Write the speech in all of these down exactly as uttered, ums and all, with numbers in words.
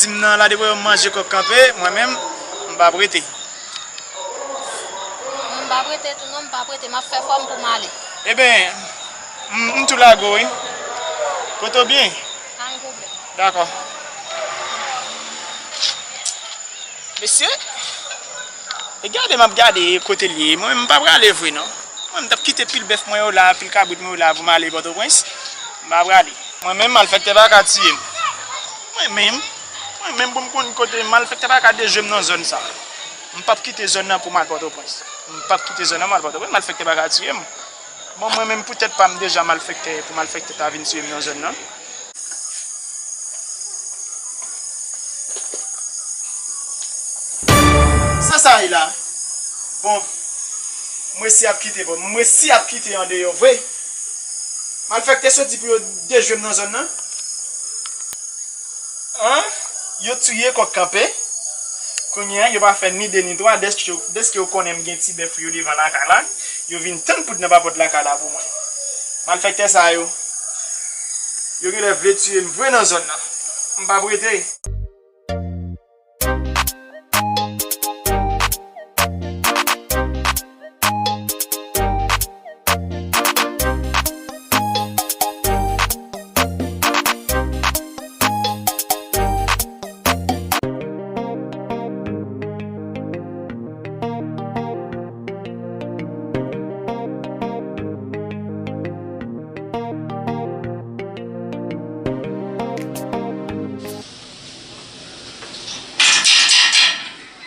Di m nan la depi yo manje kòk kanpe, mwen menm, m p ap rete. Mwen m p ap rete tou non, m p ap rete, m ap fè fòm pou m ale. Eben, m, m tou lage w wi. Pote w byen. Pa gen pwoblèm. Dakò. Mesye, e gade m ap gade kote l ye. Mwen menm m pa prale vre non. Mwen m t ap kite pil bèf mwen yo la, pil kabrit mwen yo la pou m ale Pòtoprens. M pa prale. Mwen menm malfèktè pa ka tiye m. Mwen menm, mwen menm pou m konn kote malfèktè pa ka dejwe m nan zòn sa. M p ap kite zòn nan pou m al Pòtoprens. M p ap kite zòn nan pou m al Pòtoprens, malfèktè pa ka tiye m. Bon, mwen menm pou tèt pa m deja malfèktè, pou malfèktè ta vin tiye m nan zòn nan. Sa sa ye la? Bon, m resi ap kite, bon, m resi ap kite andeyò vre. Malfèktè soti pou yo dejwe m nan zòn nan. An? Yo tiye kòk kanpe. Kounye a, yo pa fè ni de ni twa, dèske yo, dèske yo konnen m gen ti bèf yo devan lakay la, yo vin tann poud nan papòt lakay la pou mwen. Malfèktè sa yo, yo genlè vle tiye m vre nan zòn nan. M p ap rete.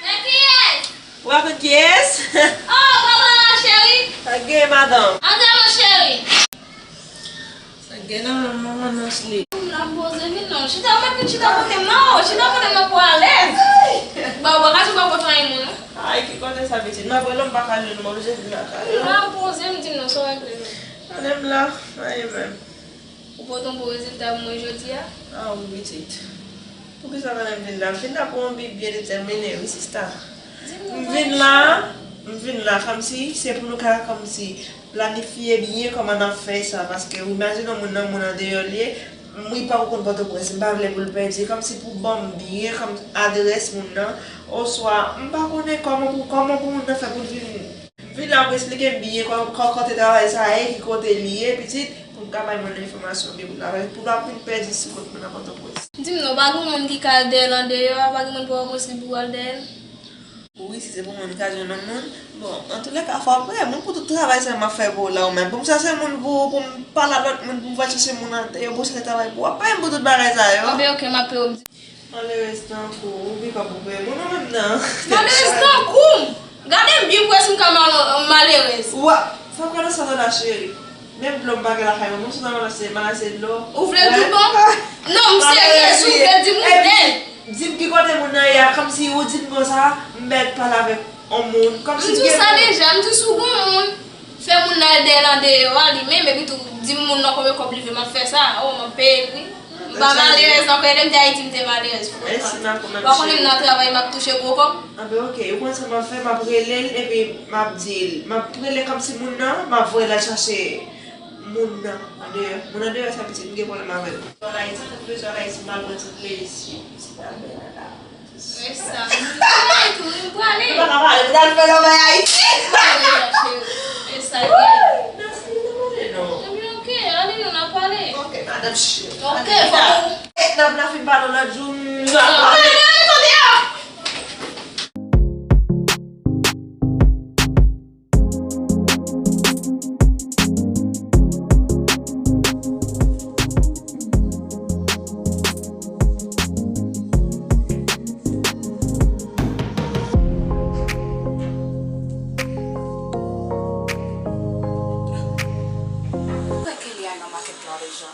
Nan kiyès? Ou pa konn kiyès? Oh, baba la, cheri. Sa k gen, madanm? Antre, mon cheri. Sa k gen nan manman nan sli? M la poze vin non. Chita, mwen vin chita kote m nan. Chita kote m nan pou alèz. Ba, ou pa ka di ou pa kontan yon moun, non? Ay, ki kote sa, pitit? M ap rele w, m pa ka jwenn ou, m oblije vin lakay ou. M la poze, m di m non, sa w regle non. Tande m la, anyen menm. Ou pote yon bon rezilta pou mwen jodi a? Ah wi, pitit. Poukisa tande m vin la? M vin la pou yon bi byen detèmine, wi, sista. M vin la, m vin la kòmsi se pou nou ka kòmsi planifye byen kòman n ap fè sa, paske w imajine yon moun nan, moun andeyò l ye, m wi, pa konn Pòtoprens, m pa vle pou l pèdi, kòmsi pou ban m byen kòm adrès moun nan, oswa m pa konnen kòman pou, kòman pou moun nan fè pou l vin. M vin la pou esplike m byen kò-, kò-, kote travay sa ye, ki kote li ye, pitit, pou m ka bay moun nan enfòmasyon byen pou l pa, pou l pa vin pèdi sou wout mwen nan Pòtoprens. Di m non, pa gen moun ki ka al dèyè l andeyò a, pa gen moun pou al konsi pou al dèyè l? Wi, si se pou moun ka jwenn yon moun. Bon, antoulèka, fò w prè, mwen pou tout travay sa m ap fè pou w la, ou menm. Pou m chèche moun pou, pou m pale a lòt moun, pou m fè chèche moun andeyò, pou chèche travay pou w, w ap peye m pou tout bagay sa yo. Anben, oke, m ap peye w. Malerèz tankou w, ou pika pou pè moun ou menm nan. Malerèz tankou m! Gade m byen pou wè si m ka mal-, malerèz. Wa, sa pral nan sa la, cheri. Menm dlo m pa gen lakay mwen, mwen sot nan malase, malase dlo. Ou vle di bon? Non, m serye, si w vle di m, ou bèl. Di m ki kote moun nan ye a, kòmsi ou di m konsa, m mèt pale avèk yon moun, kòmsi m gen pwoblèm. M di w sa deja, m di si w gon moun. Fè moun nan al dèyè l andeyò a, li menm, epi tou, di m moun nan konbyen kòb li vle m ap fè sa. O, m ap peye l, wi. M pa malerèz ankò, e lè m te Ayiti, m te malerèz. Mèsi, m ap konn ap cheri. Ou pa konnen m nan travay, m ap touche gwo kòb. Anben, oke, ou konn sa m ap fè, m ap rele l, epi m ap di l, m ap rele kòmsi moun nan, m ap voye l al chache moun nan andeyò. Moun andeyò sa pitit, m gen pwoblèm avè l. Al Ayiti, tout bezwen al Ayiti, m al pran ti plezi. Ti bagay la. E sa, m prale tou, m prale. Ou pa ka pale, pou n al fè lòbèy Ayiti. M prale la, cheri. E sa, cheri. Nan fini nan pale, non. Ebyen, oke, ale non, n a pale. Oke, madanm cheri. Oke, fò nou. E, n ap la fin pale lòt jou, m... Ale, ale, ale, kote a? Ou wè Kelly al nan makèt la deja?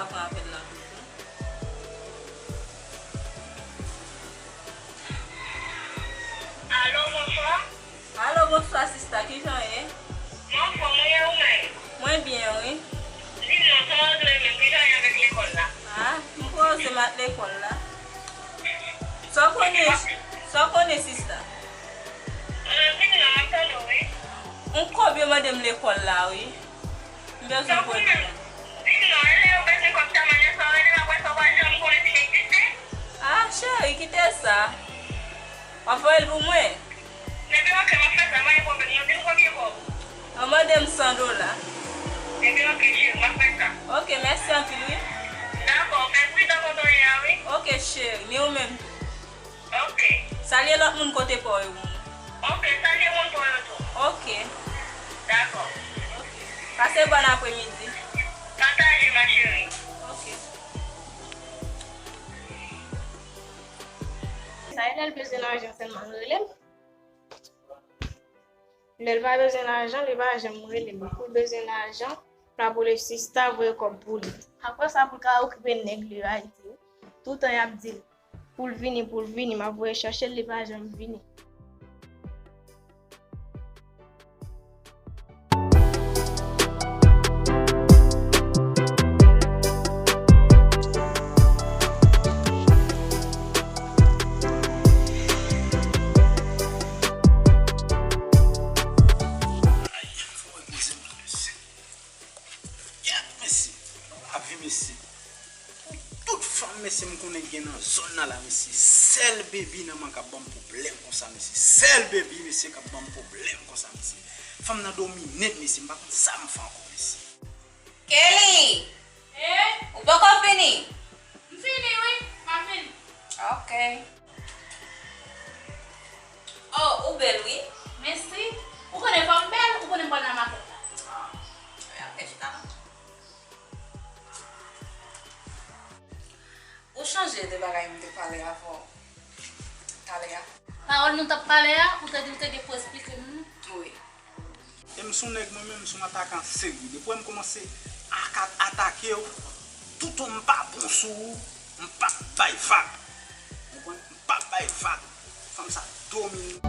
Pran apèl la toujou. Alo, bonswa. Alo, bonswa, sista. Kijan w ye? Mwen anfòm, wi, e ou menm? Mwen byen, wi. Di m non, sa w regle menm? Kijan w ye avèk lekòl la? A, m poze m ak lekòl la. Sa w konnen, sa w konnen, sista? Vin la, m ap tande w, wi. Yon kòb yo mande m lekòl la, wi. M bezwen pran. Di m non, e lè yo bezwen kòb sa, mande sa w rele m, apre sa w pa janm konnen si m egziste. A, cheri, kite sa. W ap voye l pou mwen? Ebyen, oke, m ap fè sa, pa gen pwoblèm non. Di m konbyen kòb? Yo mande m san dola. Ebyen, oke, cheri, m ap fè sa. Oke, mèsi anpil, wi. Dakò, fè pridan kote w ye a, wi. Oke, cheri, ni ou menm tou. Oke. Salye lòt moun kote pa w yo pou mwen. Oke, salye moun pa w yo tou. Oke. Dakò. Oke. Pase bòn apremidi. Pataje, ma chérie. Oke. Sa e lè l bezwen lajan sèlman l rele m. Lè l pa bezwen lajan, li pa janm rele m. Kou l bezwen lajan, l ap rele sista, voye kòb pou li. Apre sa, pou l ka okipe nèg li yo Ayiti, toutan y ap di l pou l vini, pou l vini, m ap voye chèche l, li pa janm vini. Ay, fò mwen poze m la, mesye. Yèt, mesye. Lavi, mesye. Pou tout fanm, mesye, m konnen gen nan zòn nan la, mesye. Sèl Baby nan man k ap ban m pwoblèm konsa, mesye. Sèl Baby, mesye, k ap ban m pwoblèm konsa, mesye. Fanm nan domine m, mesye. M pa konn sa m fè ankò, mesye. Kelly! Eh? Ou poko fini? M fini, wi. M ap vini. Ok. Oh, ou bèl, wi. Mèsi. Ou konnen fò m bèl, ou konnen m pral nan makèt la. Ah, wi, al fè chita non. Ou chonje de bagay m te pale avè w talè a? Pawòl nou t ap pale a, ou te di w te gen pou esplike m? Wi. E m se yon nèg mwen menm, m se yon atakan serye. Depi w wè m kòmanse aka-, atake w, toutan m pa bon sou ou, m p ap bay vag. Ou konprann? M p ap bay vag. Fanm sa domine.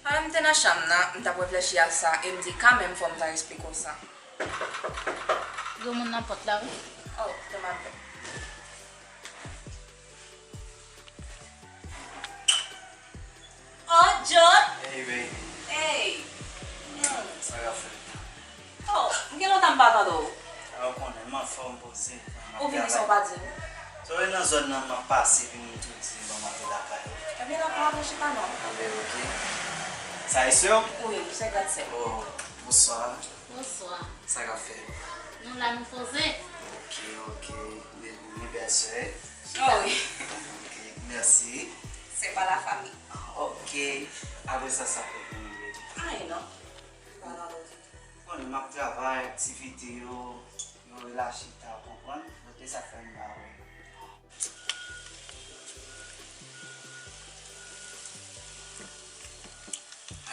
Pandan m te nan chanm nan, m t ap reflechi a sa e m di kanmenm fò m ta esplike w sa. Gen moun nan pòt la, wi. Oh, tanpri. Oh, John! Hey, baby. Hey! Hmm. Sa k ap fèt? Oh, m gen lontan m pa tande w. A, ou konnen, m anfòm, poze, m ap travay. Ou vini san w pa di m? Sa w wè nan zòn nan, m ap pase, vin m tou di, bon, m ap vin lakay ou. Ebyen, dakò, al chita non. Anben, ok. Sa e sè w? Wi, se grann sè m. Oh, bonswa. Bonswa. Sa k ap fèt? Nou la, nou poze. Ok, ok. Bèl, bèl sè. Oh, wi. Ok, mèsi. Se pa la famille. Ok. Apre sa, sa fèt pou nou, baby? Anyen non. Li pa nan lòd ditou. Bon, m ap travay, aktivite yo, yo relache ta, ou konprann? Bon, se sa k fè m ba ou.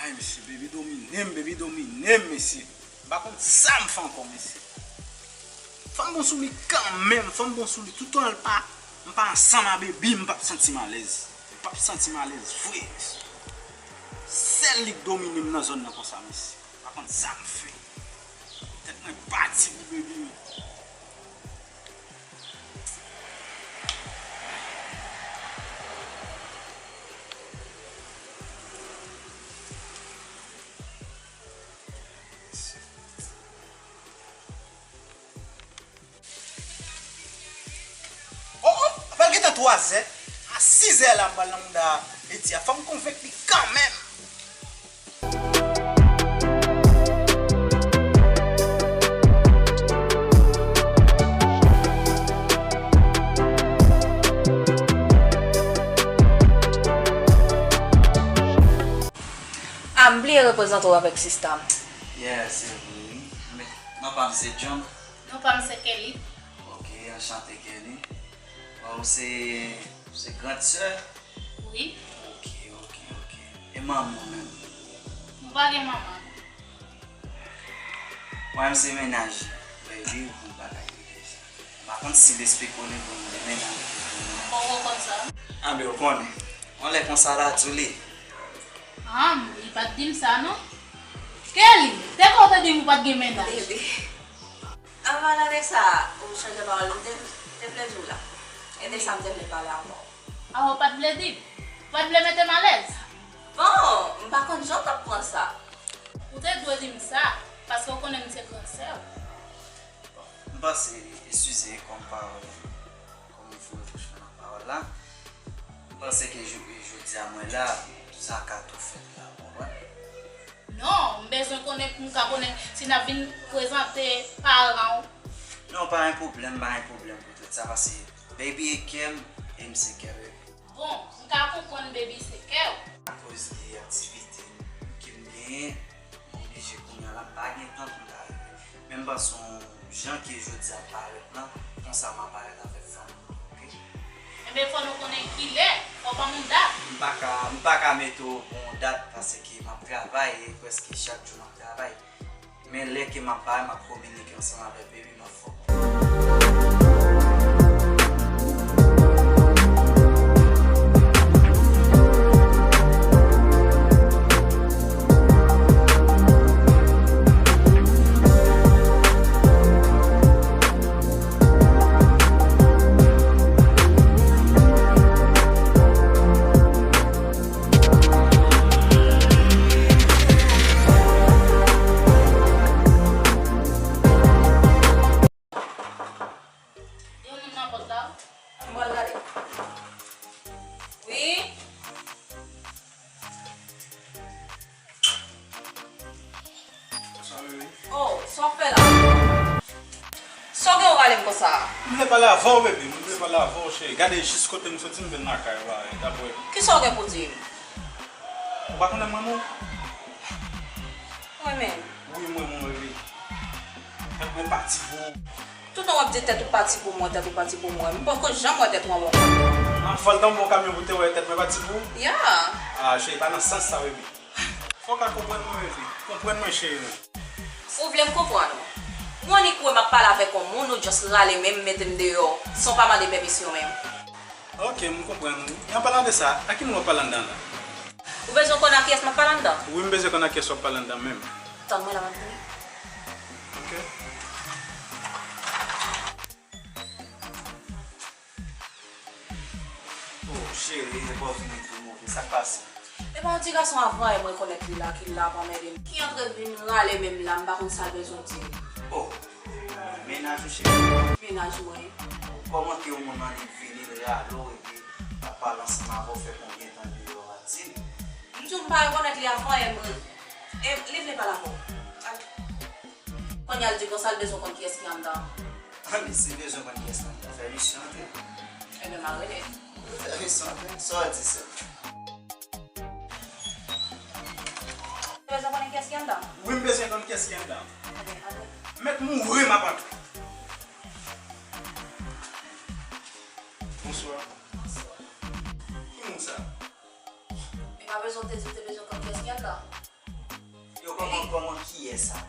Ay, mesye, Baby domine m, Baby domine m, mesye. M pa konn sa m fè ankò, mesye. Fò m bon sou li kanmenm, fò m bon sou li. Toutan l pa, m pa ansanm a Baby, m p ap santi m alèz. M p ap santi m alèz vre, mesye. Sèl li k domine m nan zòn nan konsa, mesye. M pa konn sa m fè. Tèt mwen pati pou Baby, men. Oh, oh, pral gentan twazè. A sizè la, m pral nan mouda Letty a. Fò m konvenk li kanmenm. A, m bliye reprezante w avèk sista m. Yeah, se vre, wi. Men, non pa m se John. Non pa m se Kelly. Ok, anchante, Kelly. Bon, se, se grand sè? Wi. Ok, ok, ok. E manman w menm? Mwen pa gen manman. Mwen menm se mennaj Baby, ou konn bagay yo deja. M pa konn si l esplike w li konn gen mennaj. Kòman w konn sa? Anben, ou konnen. Yon lè konsa la tou li. Anm, li pa t di m sa non. Kelly, te kwè w te di m ou pa t gen mennaj. Bebe. An palan de sa, ou chanje pawòl, m te, te vle di w la. E de sa m te vle pale avè w. A, ou pa t vle di m? Ou pa t vle mete m alèz? Bon, m pa konn jan w t ap pran sa. Ou te dwe di m sa, paske w konnen m se gran sè w. M panse, eskize kòm pawòl, kòm m foure bouch mwen nan pawòl la. M panse ke jou, jodi a mwen la, sa ka tou fèt la, ou konprann? Non, m bezwen konnen pou m ka konnen si n ap vin prezante paran w. Non, pa gen pwoblèm, pa gen pwoblèm pou tout sa, paske Baby e kè m, e m se kè Baby. Bon, m ka konprann Baby se kè w. Akoz de aktivite ke m genyen, m oblije kounye a la, m pa gen tan pou m ta rive. Men m panse yon jan ke jodi a parèt lan, konsa m ap parèt avèk fanmi m, oke? Enben, fò nou konnen kilè, fò w ban m yon dat. M pa ka, m pa ka mete w yon dat paske m ap travay e prèske chak jou m ap travay. Men lè ke m ap bay, m ap kominike ansanm avèk Baby, m ap fè w konnen. Gen moun nan pòt la? Mwen gade. Wi. Sa vle di? Oh, sa w fè la? Sa w gen w rale m konsa? M vle pale avè w, baby. M vle pale avè w, cheri. Gade jis kote m soti, m vin lakay ou la, e, dapre. Kisa w gen pou di m? Ou pa konnen m renmen w? Renmen m? Wi, m renmen w, baby. Tèt mwen pati pou ou. Toutan w ap di tèt ou pati pou mwen, tèt ou pati pou mwen. M poko janm wè tèt ou anba yon kamyon. An fòl tankou yon kamyon pou te wè tèt mwen pati pou ou? Ya. Ah, cheri, pa nan sans sa, baby. Fò w ka konprann mwen, baby. Konprann mwen, cheri mwen. Ou vle m konprann ou? Ou annik wè m ap pale avèk yon moun, ou just rale men m, mete m deyò, san w pa mande pèmisyon menm. Ok, m konprann ou. An palan de sa, a ki moun w ap pale anndan la? Ou bezwen konn a kiyès m ap pale anndan? Wi, m bezwen konn a kiyès w ap pale anndan menm. Tann mwen la, m ap vini. Ok. Oh, cheri, e bò vini tou move. Sa k pase? E pa yon ti gason avan yè m rekonèt li la, ki la ap anmède m. Ki antre vin rale men m la, m pa konn sa l bezwen di m. Oh, mennaj ou, cheri? Mennaj mwen. Kòman ke yon moun annik vini, l rale w, epi l ap pale ansanm avè w, fè konbyen tan deyò a, di m? M di w m pa rekonèt li avan yè m re-, e li vle pale avè w. Al. Kounye a l di konsa l bezwen konn kiyès ki anndan. Anben, si l bezwen konn kiyès ki anndan, fè misyon an tou. Enben, m a rele. Fè misyon an tou. Sa w di, sè? Ou bezwen konnen kiyès ki anndan? Wi, m bezwen konn kiyès ki anndan. Enben, antre. M mèt mouri, m ap antre. Bonswa. Bonswa. Ki moun sa? E pa bezwen w te di w te bezwen konn kiyès ki anndan. Yo, kòman, kòman, kiyès sa?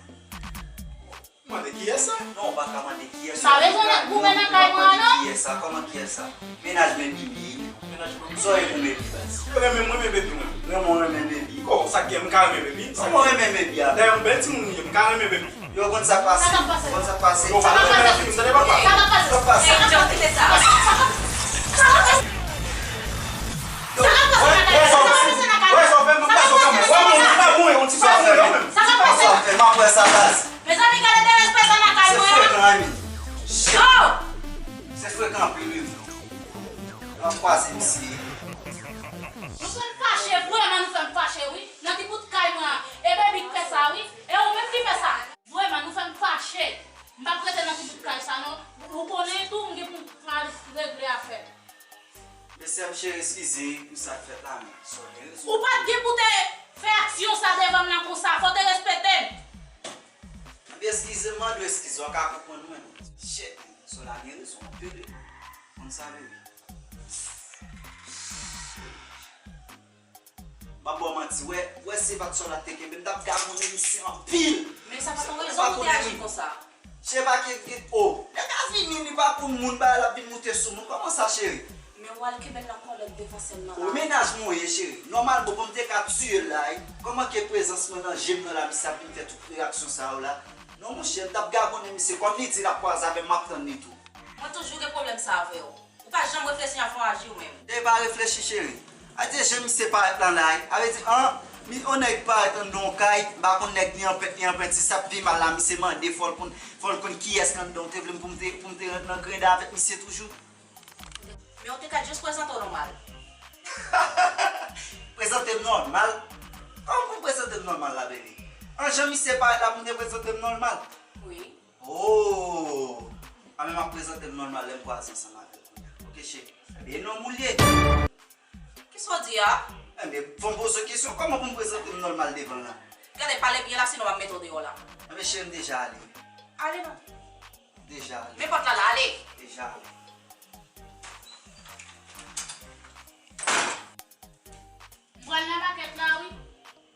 Mande kiyès sa? Non, ou pa ka mande kiyès sa. M pa bezwen goumen nan kay mwen an, non. Kiyès sa? Kòman kiyès sa? Mennaj Baby li ye. Mennaj Baby. Sa w ye pou Baby, baz? Yo renmen mwen, men Baby mwen. Renmen w renmen Baby? Kò, sa k gen, m ka renmen Baby. Kòman w renmen Baby a? Dayè, yon bèl timoun li ye, m ka renmen Baby. Yo, konn sa k pase? Sa k ap pase? Konn sa k pase? Yo, pa nan menm fim, tande papa. Sa k ap pase? Sa k ap pase? Hey, John, kite sa. Sa k ap pase? Yo, wè, wè sa w fè m? Wè sa w fè m? M pase w kanmenm. Wè, moun, m pa bon, yon ti sa w fè m menm. Sa k ap pase? Sa w fè m? M ap wè sa, baz. Mezanmi, gade derespè sa lakay mwen an. Se frekan, wi. Oh! Se frekan anpil, wi. Nan kwaze misye. Nou fè m fache, vrèman nou fè m fache, wi. Nan ti bout kay mwen an. E Baby k fè sa, wi. E ou menm ki fè sa. Vrèman, nou fè m fache. M p ap rete nan ti bout kay sa, non. Ou konnen tou, m gen pou m al regle afè m. Mesye, m cheri, eskize pou sa k fèt la, men sa w gen rezon. Ou pa t gen pou te fè aksyon sa devan m nan konsa, fò w te respekte m. Anben, eskize m, mande w eskize, w ka konprann mwen, non. Shit, Sola gen rezon anpil, wi. Konn sa, baby. M ap ba w manti, wè, wè se pa t sòl la te kenbe m, m t ap gagonnen misye anpil. Men sa pa t yon rezon pou w te aji konsa. Se pa ke, ke, o, nèg la vini, li pa konn moun, bagay la ap vin moute sou moun. Kòman sa, cheri? Men w al kenbe l nan kòlèt devan sèn nan la. O, mennaj mwen w ye, cheri. Nòmalman, bon, m te ka tiye l la, wi. Kòman ke prezans mwen nan je m nan la, misye ap vin fè tout reyaksyon sa yo la? Non, monchè, m t ap gagonnen misye. Kòm li di l ap kwaze avè m, m ap tann li tou. Mwen toujou gen pwoblèm sa avè w. Ou pa janm reflechi anvan w aji ou menm. E pa reflechi, cheri. A di jan misye parèt lan la, a vle di, an, mi, on nèg parèt anndan yon kay, m pa konn nèg li an pèt, li an penti, sa pi mal la, misye mande, fò l konn, fò l konn kiyès ki anndan, ou te vle m pou m te, pou m te rant nan grenda avèk misye toujou? Men ou te ka jis prezante w nòmal. Prezante m nòmal? Kòman pou m prezante m nòmal la, baby? An jan misye parèt la pou m te prezante m nòmal? Wi. Oh! Anben m ap prezante m nòmal lè m kwaze ansanm avè l kounye a. Oke, cheri. Ebyen, e nonm ou l ye. Kisa w di a? Enben, fò m poze w kesyon, kòman pou m prezante m nòmal devan l la? Gade, pale byen la, sinon m ap mete w deyò la. Enben, cheri, m deja ale. Ale non. Deja ale. Men pòt la la, ale. Deja ale. M pral nan makèt la, wi.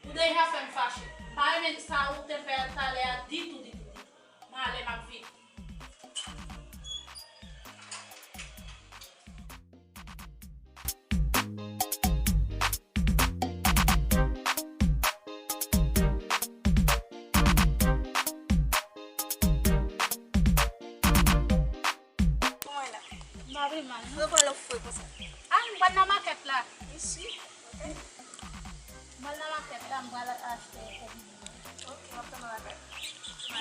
Ou deja fè m fache. M pa renmen sa ou te fè talè a ditou, ditou, ditou. M ale, m ap vini. Kòman w ye la? M pa pi mal, non. Ou pral fre konsa? A, m pral nan makèt la. Isi? Ok. M pral nan makèt la, m pral achte. Ok, m ap tann ou lakay.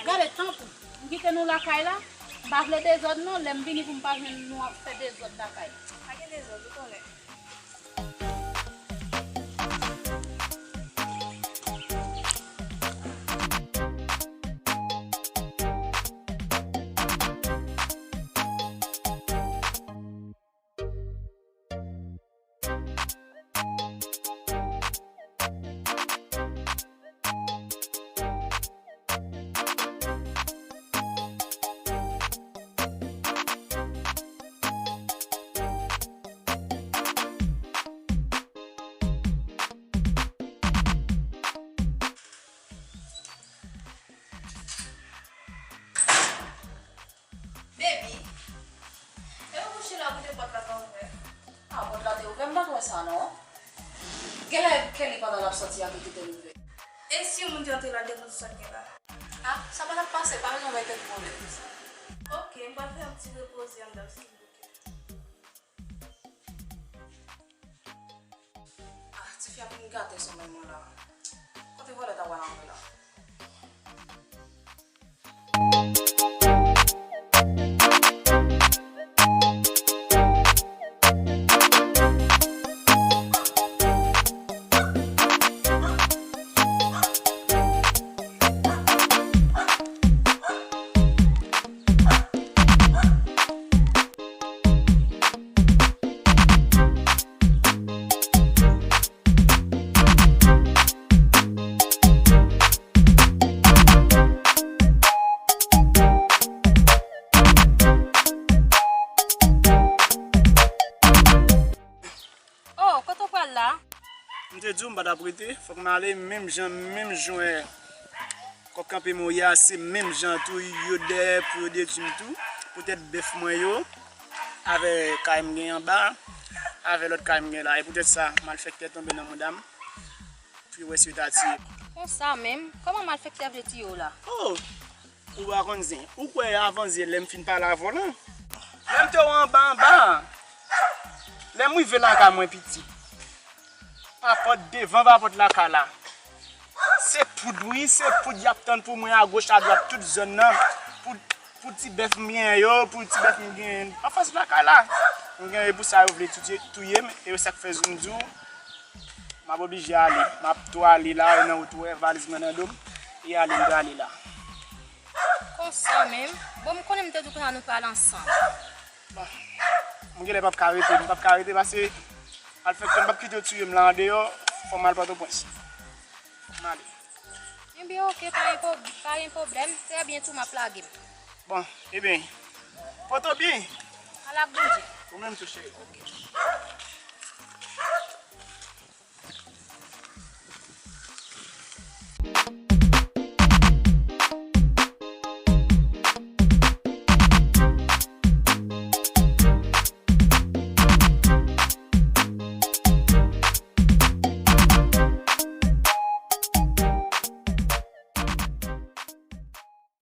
Gade, tanpri, m kite nou lakay la. M pa vle dezòd, non. Lè m vini pou m pa jwenn nou ap fè dezòd lakay. Pa gen dezòd, ou konnen. Baby, e ou kouche la, ou kite pòt la pa ouvè? A, pòt la te ouvè, m pa t wè sa non. Genlè Kelly pandan l ap sòti a ki kite l ouvè. E si yon moun te antre la, l te konn tout sa k gen la? A, sa pa t ap pase, pa bezwen bay tèt pwoblèm. Ok, m pral fè yon ti repoze anndan, silvouplè. Ah, tifi a vin gate somèy mwen la. Kote vòlè ta pral antre la? Oh, kote w pral la? M te di w m pa t ap rete, fòk m ale, menm jan, menm jan kòk kanpe mwen ye a, se menm jan tou, yo dèyè pou yo detwi m tou, poutèt bèf mwen yo, avè kay m gen anba, avè lòt kay m gen la, e poutèt sa, malfèktè tonbe nan mouda m, pou yo wè si yo ta tiye m. Konsa menm? Kòman malfèktè vle tiye w la? Oh! Ou pa konn zen. Ou kwè avan zyè lè m fin pale avè w lan? Lè m te wè anba anba an, lè m rive lakay mwen piti, pa pòt devan, pa pòt lakay la. Se poud wi, se poud y ap tann pou mwen agoch adwat tout zòn nan. Pou, pou ti bèf m genyen yo, pou ti bèf m genyen anfas lakay la. M genyen pou sa yo vle touye, touye m, e sa k fè m di w, m ap oblije ale. M ap tou ale la, e nan wout ou wè valiz mwen nan do m, e ale m prale la. Konsa menm? Bon, m konnen m te di w konsa nou pral ansanm. Bon, m genlè p ap ka rete, m p ap ka rete paske malfèktè m p ap kite yo tiye m la andeyò, fò m al Pòtoprens. Fò m ale. Ebyen, oke, pa gen pwob-, pa gen pwoblèm. Trè byen tou, m ap lage m. Bon, ebyen, pote w byen. Al ak Bondye. Ou menm tou, cheri. Oke.